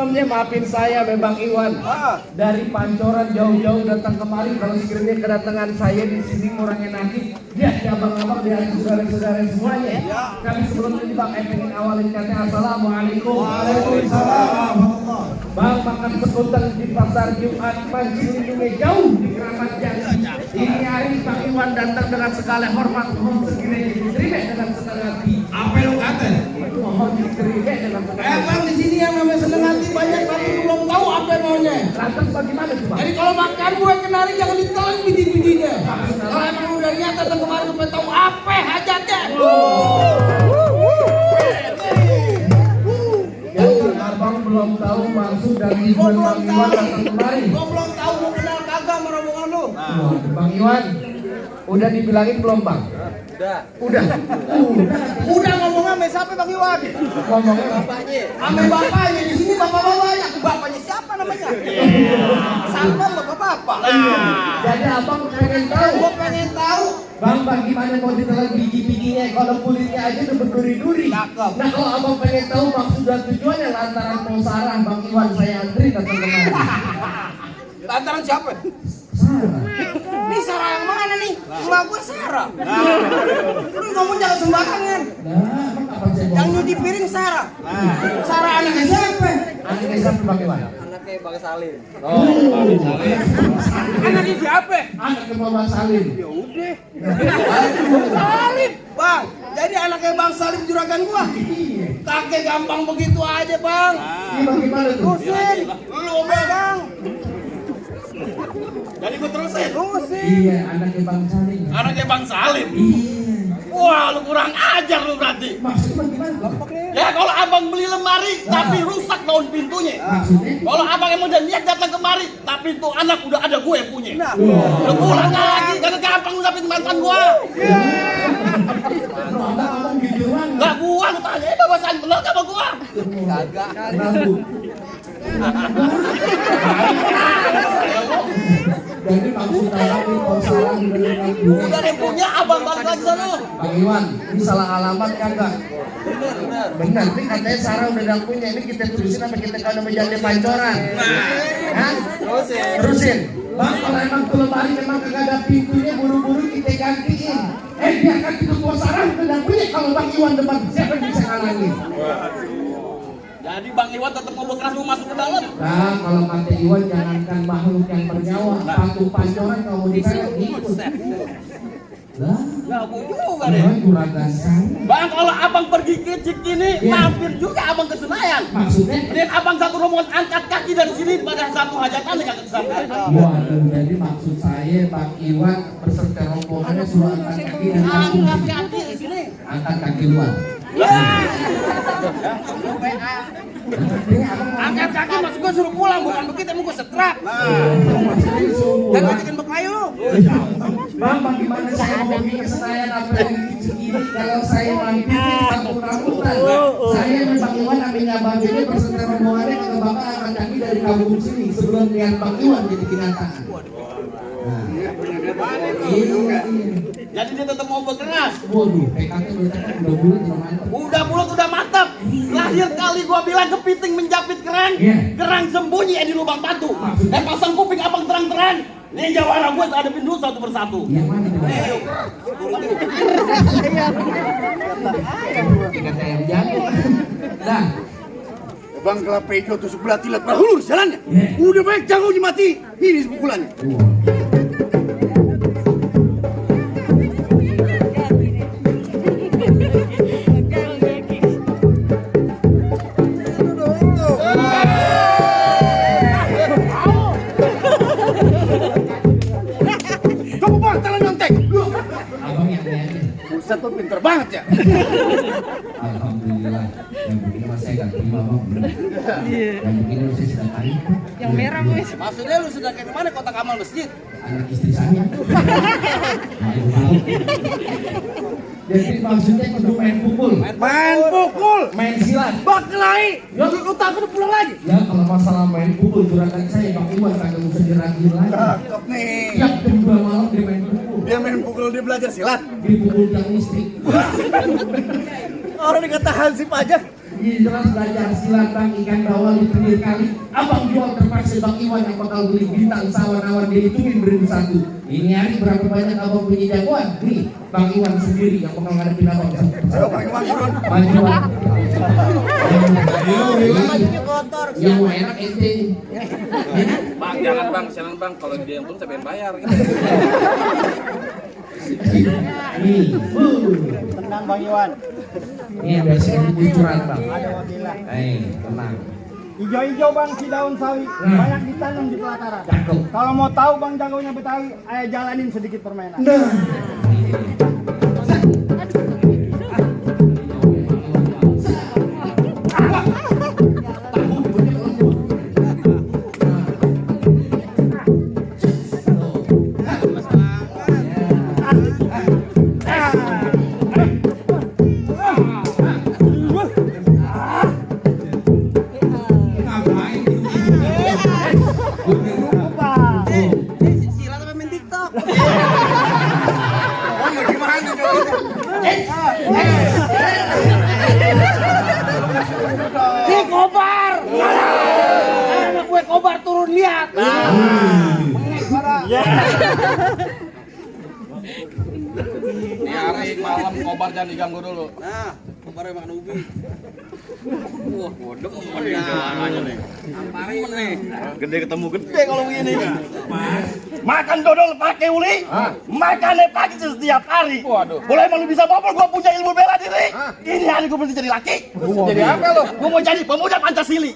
sebelumnya maafin saya Bang Iwan. Dari Pancoran jauh-jauh datang kemari. Kalau sekiranya kedatangan saya di sini kurang enakin, ya abang-abang dan saudara-saudara semuanya. Kami sebelumnya di Bang pengen awalin kata assalamualaikum. Waalaikumsalam. Bang makan sekutan di pasar Jumat mancing lindungnya jauh di Keramat Jati. Ini hari Bang Iwan datang dengan segala hormat, mohon sekiranya diterima dengan senang hati. Apa lu kata? Mohon diterima dengan senang hati. Emang di sini yang namanya seneng hati banyak tapi belum tahu apa maunya. Lantas bagaimana tuh Bang? Jadi kalau makan gue kenari jangan ditelan biji-bijinya. Kalau emang udah niat datang kemarin gue tahu apa hajatnya. Jadi abang belum tahu maksud dan tujuan Bang Iwan datang kemari. Gue belum tahu mau kenal kagak sama rombongan lu. Bang Iwan, udah dibilangin belum Bang? Udah. Udah ngomong sama siapa Bang Iwan? Ngomongnya Bapaknya. Sama bapaknya di sini bapak-bapaknya. Bapaknya siapa namanya? Sama bapak-bapak. Jadi abang pengen tahu. Gue pengen tahu. Bang, gimana mau ditelan biji-bijinya kalau kulitnya aja udah berduri-duri. Nah kalau abang pengen tahu maksud dan tujuannya lantaran mau sarang Bang Iwan saya antri datang kemari. Lantaran siapa? Sarang. Ini Sarah yang mana nih? Rumah gue Sarah. Lu ngomong jangan sembarangan. Nah, abang apa saya Yang mau? nyuci piring Sarah. Sarah anaknya siapa? Anaknya siapa Bang Iwan? Anaknya Bang Salim. Oh, Bang Salim. Anaknya siapa? Anaknya Bang Salim. Ya udah. Salim, Bang. Jadi anaknya Bang Salim juragan gua. Kakek gampang begitu aja, Bang. Ini bagaimana tuh? Terusin. Lu megang. Jadi gue terusin. Terusin. Iya, anaknya Bang Salim. Anaknya Bang Salim. Iya. Wah, lu kurang ajar lu berarti. Maksudnya bagaimana? Bang? Ya kalau abang beli lemari tapi rusak daun pintunya. Maksudnya? Kalau abang yang udah niat datang kemari, tapi itu anak udah ada gue yang punya. Nah. Udah pulang lagi, jangan gampang lu dapetin mantan gua. Abang gituan. Lah gua lu tanya, Bapak San bener gak sama gua? Kagak. Rambut. Jadi maksud abang ini kalau salah diberikan gue. Udah yang punya abang balik lagi sana. Bang Iwan, ini salah alamat kagak? Benar. Benar, ini katanya Sarah udah gak punya. Ini kita terusin apa kita kalau menjadi pancoran? Hah? Terusin. Bang, kalau emang tuh lemari memang kagak ada pintunya, buru-buru kita gantiin. Biarkan kita buat Sarah udah gak punya. Kalau Bang Iwan depan, siapa yang bisa ngalangin? Jadi Bang Iwan tetap mau berkeras mau masuk ke dalam. Nah, kalau kata Iwan jangankan makhluk yang bernyawa, patung pancoran kamu dikagak ikut. Lah, Nah, gua juga deh. Iwan juragan saya. Bang, kalau abang pergi ke Cikini, mampir juga abang ke Senayan. Maksudnya? Mending abang satu rombongan angkat kaki dari sini pada satu hajatan yang kagak kesampean. Waduh, jadi maksud saya Bang Iwan beserta rombongannya suruh angkat kaki dan kampung. Angkat kaki di sini. Angkat kaki luar. Angkat kaki maksud gua suruh pulang, bukan begitu emang gua setrap. Dan gua bikin beklai lu. Bang, bagaimana saya mau pergi ke Senayan apa yang ini kalau saya mampir di kampung rambutan? Saya dan Bang Iwan ambilnya Bang ini beserta rombongannya ke Bapak angkat kaki dari kampung sini sebelum lihat Bang Iwan jadi kenyataan. Nah, iya. Jadi dia tetap mau berkeras. Waduh, PKK udah bulat udah mantap. Udah bulat, udah mantap. Lahir kali gua bilang kepiting menjapit kerang, kerang sembunyi di lubang batu. Pasang kuping abang terang-terang. Ini jawara gue hadapin dulu satu persatu. Yang mana tuh? Ikan ayam jago. Nah, Bang kelapa hijau tusuk belah tilat berhulur jalannya. Udah baik jago mati. Ini pukulannya. Kamu bang telan nyontek. abang yang lihat. Buset tuh pinter banget ya. Alhamdulillah. Yang begini mas saya gak terima bang. Yang begini saya sudah tarik. Yang merah wes. Maksudnya lu sudah ke mana kotak amal masjid? Anak istri saya. Jadi maksudnya kudu main pukul, Main pukul. main silat. Baklai. Ya lu takut pulang lagi. Ya kalau masalah main pukul juragan saya Bang Iwan kagak usah diraguin lagi. Cakep nih. Tiap jam 2 malam dia main pukul. Dia main pukul dia belajar silat. Dipukul yang listrik. Orang dikata Hansip aja. jelas belajar silat bang, ikan bawal di pinggir kali. Abang jual terpaksa bang Iwan yang bakal beli bintang sawan-awan dihitungin beribu 1. Ini hari berapa banyak abang punya jagoan? Nih, bang Iwan sendiri yang bakal ngadepin abang. Ayo Bang Iwan turun. Maju bang. Bajunya kotor. Yang mau enak ente. Bang, jangan bang, sialan bang. Kalau dia yang turun saya pengen bayar. Nih, Tenang Bang Iwan. ini biasanya kucuran bang. Ada wakilah. Tenang. Hijau-hijau Bang si daun sawi. Banyak ditanam di pelataran. Cakep. Kalau mau tahu Bang jagonya Betawi, ayo jalanin sedikit permainan. Nah. Silat apa main TikTok? Bang gimana coba? Ih, kobar. Anak gue kobar turun lihat. Ini hari malam kobar jangan diganggu dulu. Nah, kobar makan ubi. Wah, bodong aja nih. Amparin nih. Gede ketemu gede kalau begini. Makan dodol pakai uli, makannya pagi setiap hari. Waduh. Boleh emang lu bisa bapak, gua punya ilmu bela diri. Ini hari gua berhenti jadi laki. Jadi apa lo? Gua mau jadi pemuda Pancasili.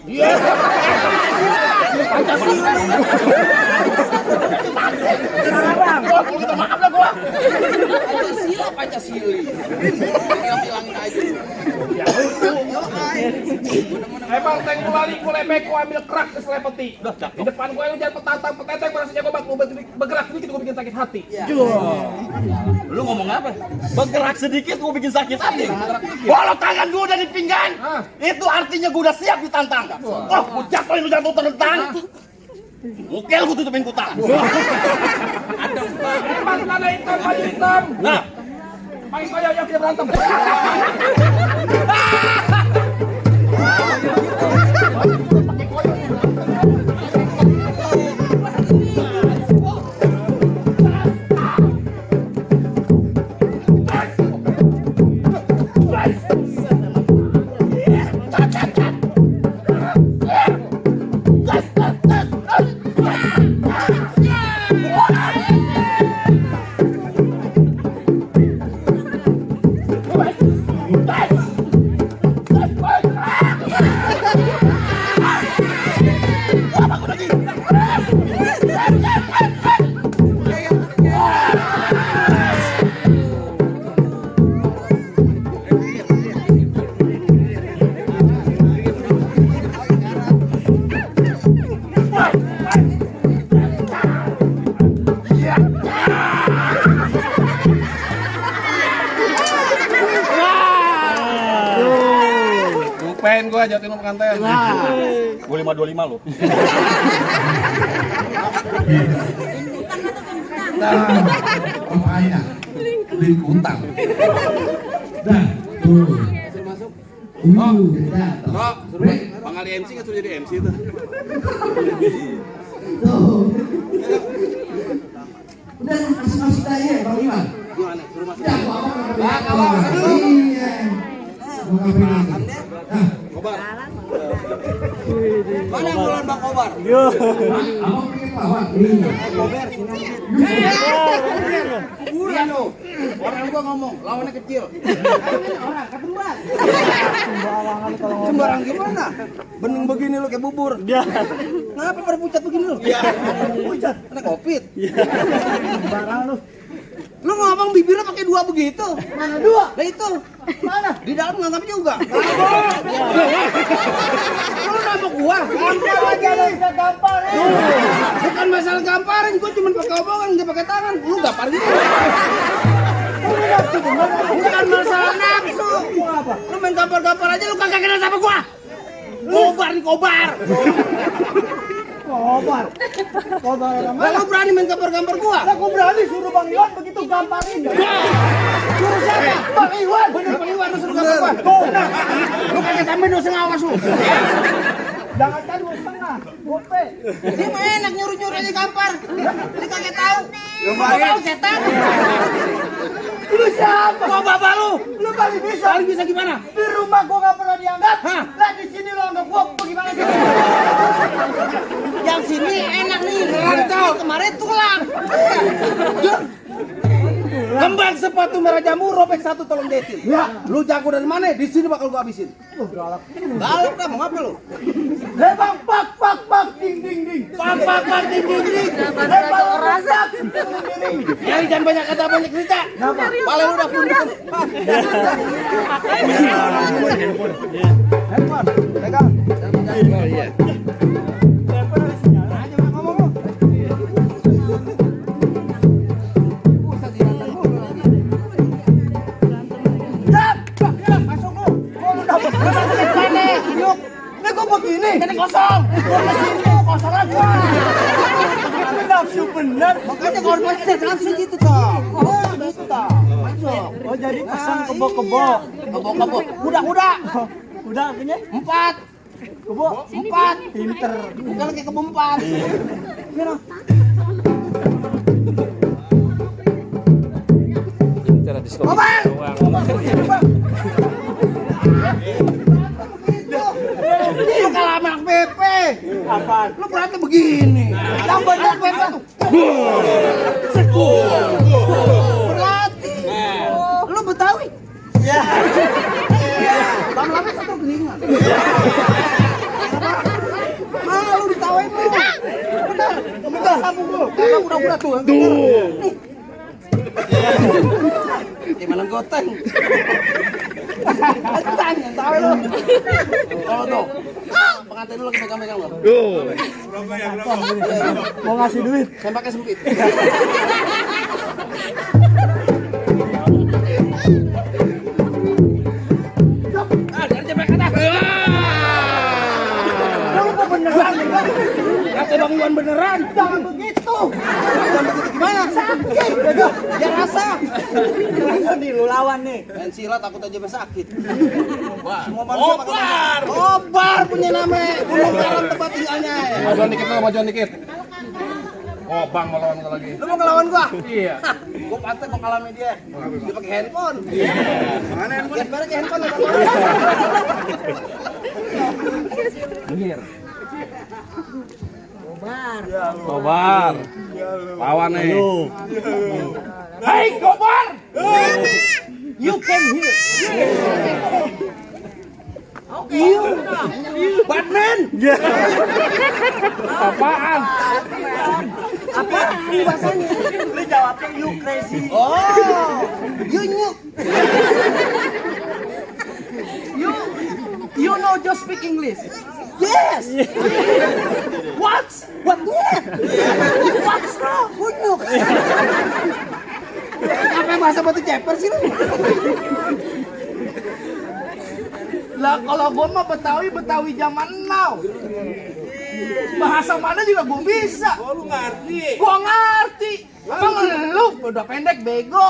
Gua minta maaf lah gua. Pancasila, Pancasila. Bilang-bilangin aja. Emang tank balik gue lepek, gue ambil kerak ke selepeti. Di depan gue lu jangan petantang, peteteng, merasa jago banget, lu bergerak sedikit gue bikin sakit hati. Lu ngomong apa? Bergerak sedikit gua bikin sakit hati. Walau tangan gua udah di pinggang, itu artinya gua udah siap ditantang. Oh, gua jatuhin lu jatuh terentang. Mukel gua tutupin kutang. Emang ada hitam, baju hitam. Nah, Pakai koyo yang kita berantem. Lupain gue jatuhin lo pengantin. gua 525 lo. Nah, makanya beli utang. Dah, tuh. Dah, Bro, Bang Ali MC nggak suruh jadi MC tuh. tuh. Udah masuk aja, Bang Iwan. Gimana? Suruh masuk. Ya, iya. Mau ngapain? Ah, Kobar. Mana yang mulain Bang Kobar? abang pengen lawan. Iya. Kobar sini. Kuburan lo. Orang gua ngomong, lawannya kecil. Orang ketumbar. Sembarang gimana? Bening begini lo kayak bubur. Ngapa pada pucat begini lo? Pucat. Kena covid. Sembarang lo. Lu ngomong bibirnya pakai 2 begitu. Mana 2? Lah itu. Mana? Di dalam nganggap juga. Lu nabok gua. Gampar aja lu bisa gamparin. Bukan masalah gamparin, gua cuma pakai omongan, enggak pakai tangan. Lu gamparin gua. Bukan masalah nafsu. Lu main gampar-gampar aja lu kagak kenal sama gua. Kobar nih kobar. Kobar. Kobar apa? Lu berani main gampar-gampar gua? Aku berani suruh Bang Iwan begitu gamparin. Suruh siapa? Bang Iwan. Bener Bang Iwan lu suruh gua. Tuh. Lu kagak tambahin 2,5 awas lu. Jangan kan 2,5. Gope. Dia mah enak nyuruh-nyuruh aja gampar. Dia kagak tahu. Enggak tahu setan. Lu siapa? Gua bapak lu. Lu paling bisa. Paling bisa gimana? Di rumah gua enggak pernah dianggap. Lah di sini lu anggap gua bagaimana sih? Yang sini enak nih. Kemarin tulang. Kembang sepatu merah jambu robek satu tolong detin. Ya, lu jago dari mana? Di sini bakal gua habisin. Galak. Galak dah, mau ngapa lu? Lebang pak ding ding ding. Pak ding ding ding. Lebang rasak. Ya, jangan banyak kata banyak cerita. Pala lu udah pun. Handphone. Pegang. Oh iya. Begini, ini kosong. Kosong lagi. Nafsu bener. Makanya kalau macet nafsu gitu toh. Oh, gitu toh. Masuk. Oh, jadi pesan kebo-kebo. Kebo-kebo. Kuda-kuda. Kuda artinya? 4. Kebo 4. Pinter. Bukan kayak kebo 4. Gimana? Pinter di sekolah. Lu kalah sama anak PP. Apaan? Lu berarti begini. Yang benar PP tuh. Berlatih. Lu Betawi. Ya. Lama-lama satu gelingan. Lu ditawain lu. Benar. Benar sambung lu. Kayak udah tuh. Tuh. Gimana goteng? Tanya, tahu lu. Kalau tuh, pengantin lu lagi megang-megang lu. Mau ngasih duit? Saya pakai sempit. Dari jebak kata. Lu kok beneran? Kata Bang Iwan beneran. Jangan begitu. Jangan begitu gimana? Sakit. Ya rasa. Nih lu lawan nih. Main silat takut aja sakit. Semua manusia Obar. Obar punya nama. Gunung Karam tempat tinggalnya. Majuan dikit lo, majuan dikit. Oh, Bang mau lawan gua lagi. Lu mau ngelawan gua? Iya. Gua pantai gua kalah sama dia. Dia pakai handphone. Mana handphone? Ya, bareng handphone. Dengar. Kobar. Lawan nih. Hai Kobar. You came here. You Batman. Apaan? Apa? Ini bahasanya. Lu jawabnya you crazy. Oh, you nyuk. You know just speak English. Yes. What? What? What's wrong? Kunyuk. Apa bahasa batu ceper sih lu? Lah kalau gua mah Betawi zaman now. Bahasa mana juga gua bisa. Lu ngerti? Gua ngerti. Emang lu udah pendek bego.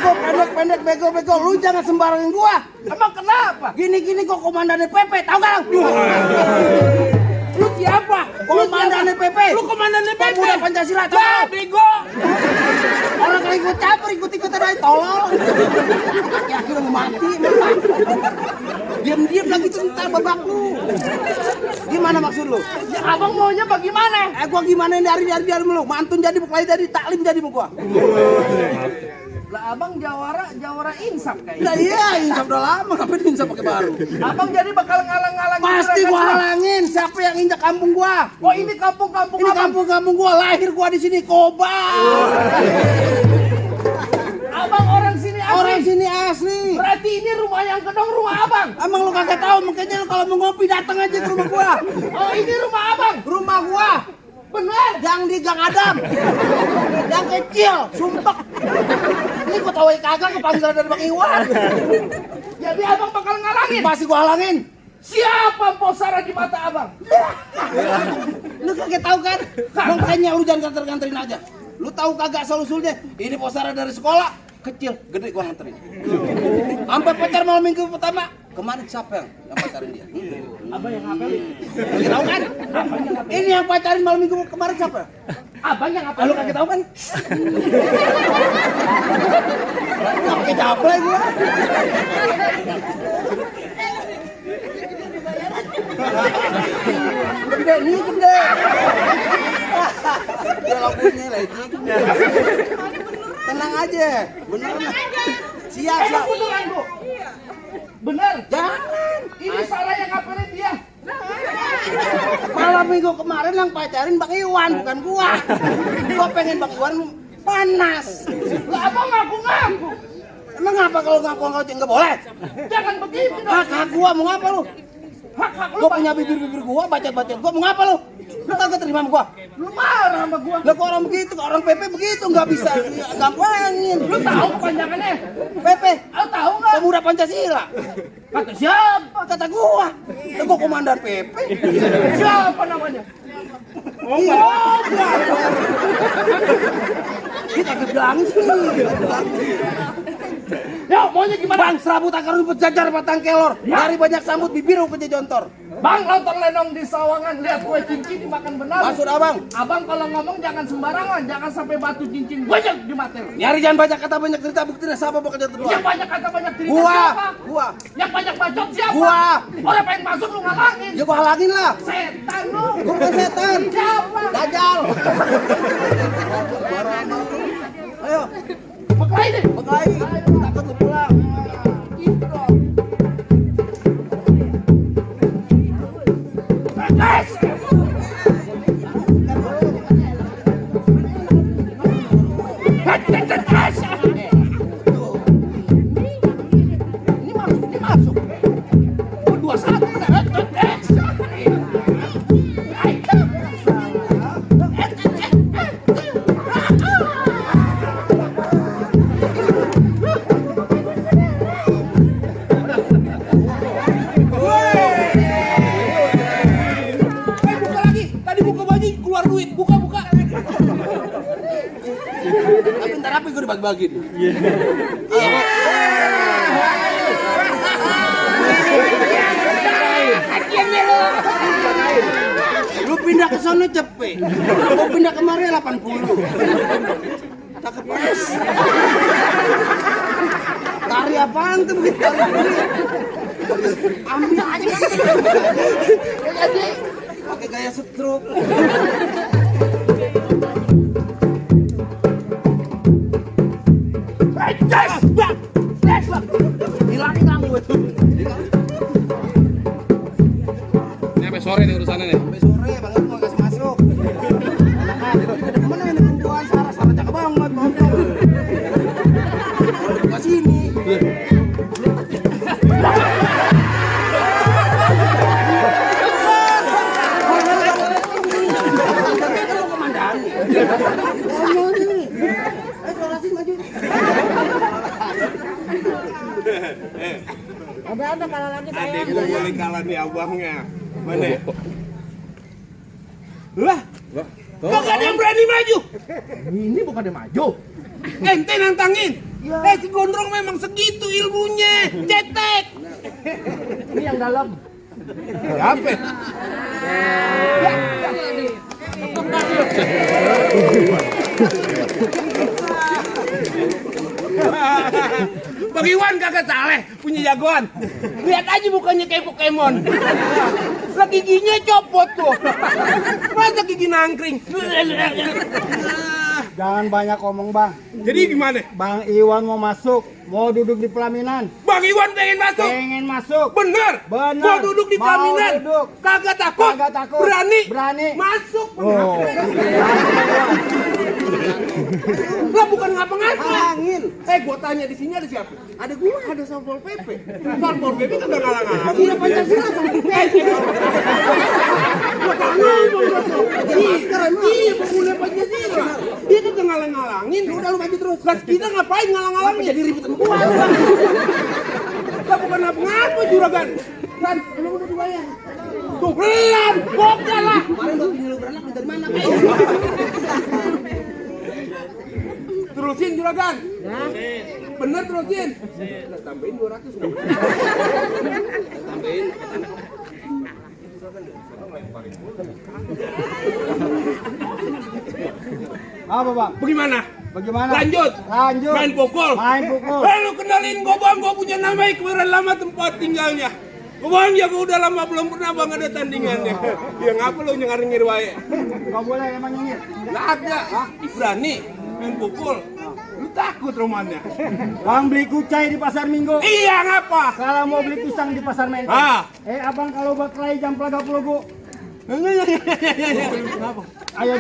Gua pendek bego. Lu jangan sembarangin gua. Emang kenapa? Gini gua komandan PP, tahu gak lu? Lu siapa? Komandan PP. Lu komandan PP. Pemuda Pancasila. Wah, bego. Orang kali gua campur ikut-ikutan aja tolol. Ya kira mau mati. Diam-diam lagi tuh ntar babak lu. Gimana maksud lu? Ya abang maunya bagaimana? Gua gimana dari lu? Mantun jadi buklai jadi taklim jadi sama gua. Lah abang jawara insaf kayaknya. Lah iya insaf udah lama ngapain insaf pakai baru. Abang jadi bakal ngalang-ngalang. Pasti gua halangin siapa yang injak kampung gua. Oh ini kampung kampung gua, lahir gua di sini Kobar. Abang orang sini asli. Orang sini asli. Berarti ini rumah yang kedong rumah abang. Emang lu kagak tahu makanya lu kalau mau ngopi datang aja ke rumah gua. Oh ini rumah abang. Rumah gua. Bener. Yang di Gang Adam. Yang kecil, sumpah. Ini gua tahu kagak kepanggil dari Bang Iwan. Jadi abang bakal ngalangin. Pasti gua halangin. Siapa Posara di mata abang? Lu kagak tahu kan? Makanya lu jangan nganter-nganterin aja. Lu tahu kagak solusinya? Ini Posara dari sekolah. kecil, gede gua nganterin. Sampai pacar malam minggu pertama, kemarin siapa yang pacarin dia? Abang yang ngapelin. Lagi tahu kan? Ini yang pacarin malam minggu kemarin siapa? Abang yang ngapelin. Lu kagak tahu kan? Nggak pakai jablay gua. Gede, ini gede. Ya lampunya lagi. Tenang aja, beneran. Siap. Beneran, Bu. Bener. Jangan. Ini salah yang ngapelin dia. Malam minggu kemarin yang pacarin Bang Iwan, bukan gua. Gua pengen Bang Iwan panas. Lah abang ngaku-ngaku. Emang apa kalau ngaku-ngaku nggak boleh? Jangan begitu dong. Hak gua mau ngapa lu? Hak lu. Gua punya bibir gua, bacot gua mau ngapa lu? Lu kagak terima sama gua? Lu marah sama gua. Lah kok orang begitu, orang PP begitu nggak bisa gampangin. Lu tahu kepanjangannya? PP, Lu tahu nggak? Pemuda Pancasila. Kata siapa? Kata gua. Lah gua komandan PP. Siapa namanya? Oh, kita kebilangin sih. Ya, maunya gimana? Bang, serabut akar rumput jajar batang kelor. Dari banyak sambut bibir ke jontor. Bang, nonton lenong di Sawangan, lihat kue cincin dimakan benar. Maksud abang? Abang kalau ngomong jangan sembarangan, jangan sampai batu cincin banyak di materi. Nyari jangan banyak kata banyak cerita, buktinya siapa bakal jadi Yang kedua? banyak kata banyak cerita Gua. siapa? Yang banyak bacot siapa? Gua. Orang pengen masuk lu ngalangin. Ya gua halangin lah. Setan lu. Gua bukan setan. Siapa? Dajjal. Ayo, Beklai deh. bekali. Takut lu pulang. Gitu dong. Guys. Ini masuk. 21 benar. Buka lagi. Tadi buka baju keluar duit. Buka. Tapi ntar apa gue dibagi-bagi? Lu pindah ke sana cepet. Mau pindah kemarin 80. Cakep pas. Tari apaan tuh begitu tari duit? Ambil aja. Pakai gaya stroke. Hilang gue tuh. Ini sampai sore nih urusannya nih. Sampai sore Bang Ibu nggak kasih masuk. Mana ini perempuan Sarah cakep banget nonton. Kalau buka sini. Kalau komandan. Oh, ini. Eksplorasi maju. Ada kalau lagi Adik sayang. gua boleh kalah nih abangnya. Mana? Lah. Kok gak ada yang berani maju? Ini bukan dia maju. Ente nantangin. Si gondrong memang segitu ilmunya. Cetek. Ini yang dalam. Apa? Bang Iwan kagak salah punya jagoan. Lihat aja mukanya kayak Pokemon. Lah giginya copot tuh. Masa gigi nangkring. Jangan banyak omong bang. Jadi gimana? Bang Iwan mau masuk, mau duduk di pelaminan. Bang Iwan pengen masuk. Pengen masuk. Bener. Bener. Mau duduk di Mau pelaminan. duduk. Kagak takut. Kagak takut. Berani. Berani. Masuk. Oh. Lah bukan ngapa-ngapa. Angin. Gua tanya di sini ada siapa? Ada gua, ada Satpol PP. Satpol PP kagak ngalang-ngalang. Iya Pancasila sama Gua tak ngomong gua. Iya, pengguna Pancasila. Dia tuh ngalang-ngalangin. Udah lu maju terus. Lah kita ngapain ngalang-ngalangin? Jadi ribut sama gua. Lah bukan ngapa-ngapa juragan. Kan, lu udah dibayar. Tuh, belum. Boknya lah. Kemarin gua bini lu beranak dari mana? Terusin juragan. Bener terusin. Nah, tambahin 200 dong. Tambahin. Apa bang? Bagaimana? Bagaimana? Lanjut. Main pukul. Main pukul. Lu kenalin gua bang, gua punya nama kemarin lama tempat tinggalnya. Gua bang ya gua udah lama belum pernah bang ada tandingannya. Ya ngapa lu nyengir wae? Gak boleh emang nyengir. Nggak ada. Berani main pukul. Lu takut romannya? Bang beli kucai di pasar Minggu. Iya ngapa? Kalau mau beli pisang di pasar Menteng. Abang kalau berkelahi jam pelaga pulugu. Ayo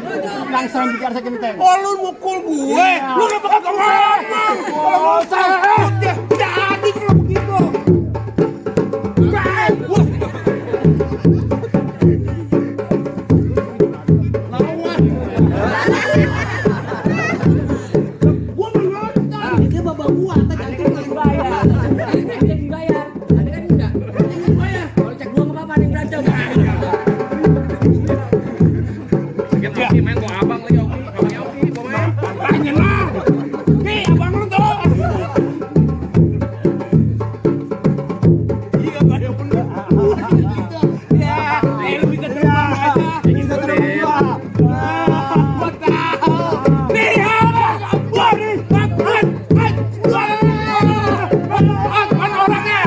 langsung bicara sekenteng. Oh lu mukul gue? Iya. Lu nggak bakal ngomong. Kalau mau takut ya jadi kalau begitu. Lawan. Gua menonton. Ini bapak gua, tadi kan bayar. Ada dibayar. Ada kan enggak? Bayar. Kalau cek gua enggak apa-apa, ada yang berantem. Oke, main tuh abang lagi oke. Oke, pemain. Tanya lah. Nih, abang lu tuh. Iya, kayak bener. Ya, lebih ke depan aja. Ingin satu dua. Gua tahu. Nih, gua nih. Mana orangnya?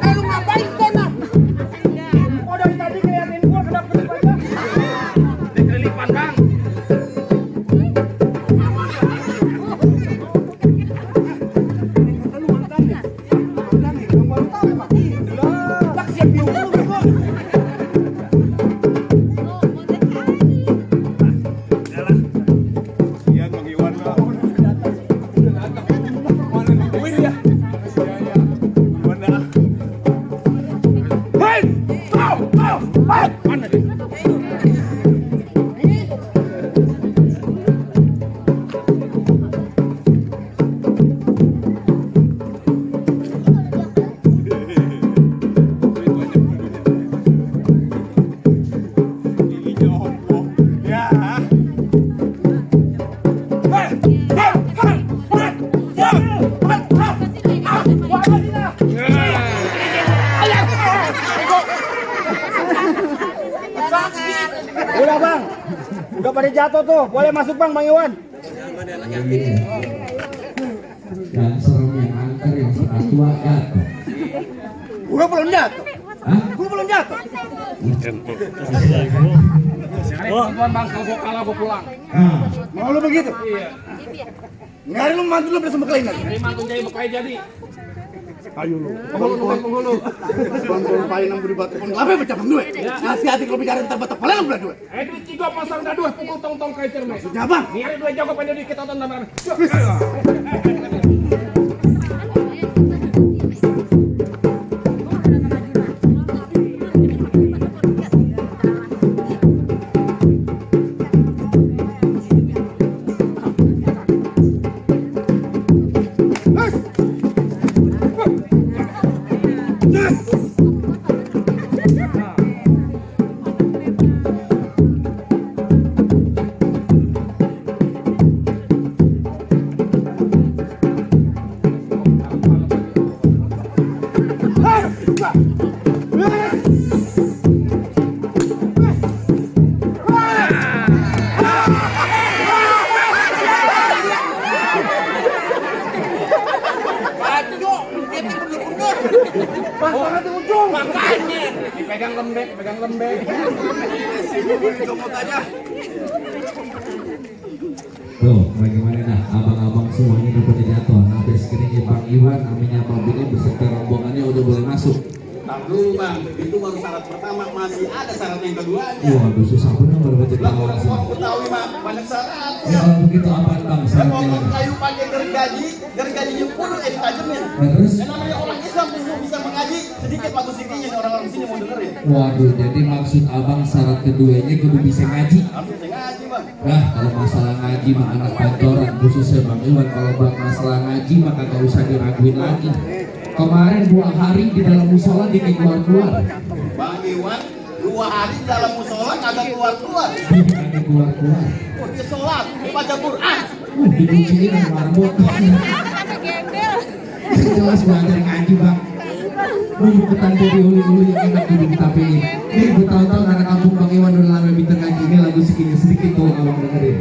Lu ngapain sana? Oh dari tadi ngeliatin gua kedap-kedip aja. Dikelilipan bang. Iya, Bang Iwan lah. Mana nungguin ya? Mana? Hei! Mana dia? Udah bang. Udah pada jatuh tuh. Boleh masuk bang Iwan. Yang serem yang angker yang sudah tua jatuh. Gua belum jatuh. Hah? Gua belum jatuh. Bantuan bang, kalau gua kalah gua pulang. Nah, Mau lu begitu? Iya. Ngari lu mantu lu bersama kalian lagi. Terima tuh jadi bekai jadi. Ayo lu. Penghulu. Bantu paling nang budi batu pun ngapain pecah bang duit. Hati-hati kalau bicara tentang batu paling belah duit. Duit cigo pasang dah dua pukul tong-tong kai cerme. Ya bang. Nih dua jago pandai dikit tonton nama. Makanya dipegang lembek, pegang lembek. tuh bagaimana dah abang-abang semuanya udah pada jatuh. Sampai sekarang Bang Iwan, aminya Bang Bini beserta rombongannya udah boleh masuk. Ntar dulu bang, itu baru syarat pertama, masih ada syarat yang keduanya. Waduh susah bener baru baca Lah tahu orang semua Betawi mah banyak syaratnya. Ya kalau begitu apa bang Kan syaratnya? ngomong kayu pakai gergajinya pun ditajamnya. Nah, terus? Dan namanya orang Islam belum bisa mengaji, sedikit bagus sedikitnya orang-orang di sini mau dengerin. Waduh, jadi maksud abang syarat keduanya kudu bisa ngaji. Harus bisa ngaji bang. Nah, kalau masalah ngaji mah anak kantoran khususnya Bang Iwan. Kalau buat masalah ngaji maka gak usah diraguin lagi. Kemarin 2 hari di dalam musola dia keluar-keluar. Bang Iwan 2 hari dalam musola kagak keluar-keluar. Kagak keluar-keluar. Oh, dia sholat, dia baca Quran. Dikunciin sama marbot. Jelas belajar ngaji bang. Lu ikutan dari uli-uli yang enak duduk tapi ini bertahun-tahun anak kampung Bang Iwan udah lama minta ngaji. Ini lagu segini sedikit tuh abang dengerin.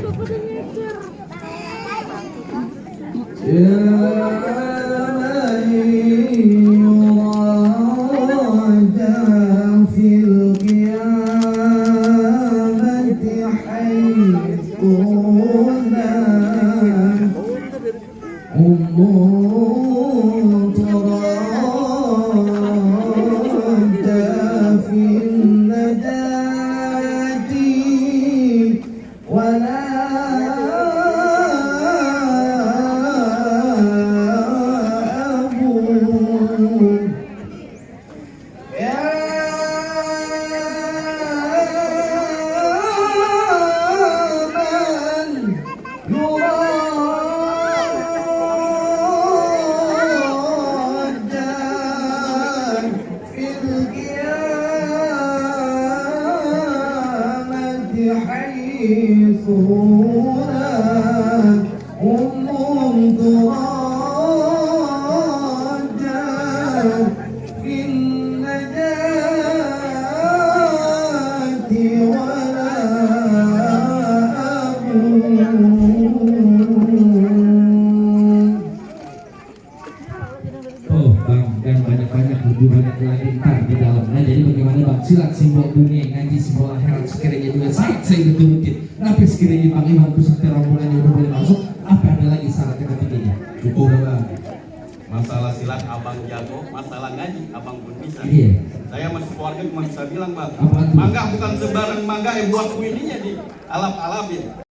Oh bang, dan banyak-banyak lebih banyak lagi ntar di dalamnya. Jadi bagaimana bang, silat simbol dunia, ngaji simbol akhirat, sekiranya juga saya betul-betul. Tapi sekiranya Bang Iwan beserta rombongannya udah boleh masuk, apa ada lagi syarat yang ketiganya? Cukup bang. Masalah silat abang jago, masalah ngaji abang pun bisa. Iya. Saya masih keluarga cuma bisa bilang bang, Apa tuh? mangga bukan sembarang mangga yang buat ininya di alap-alapin.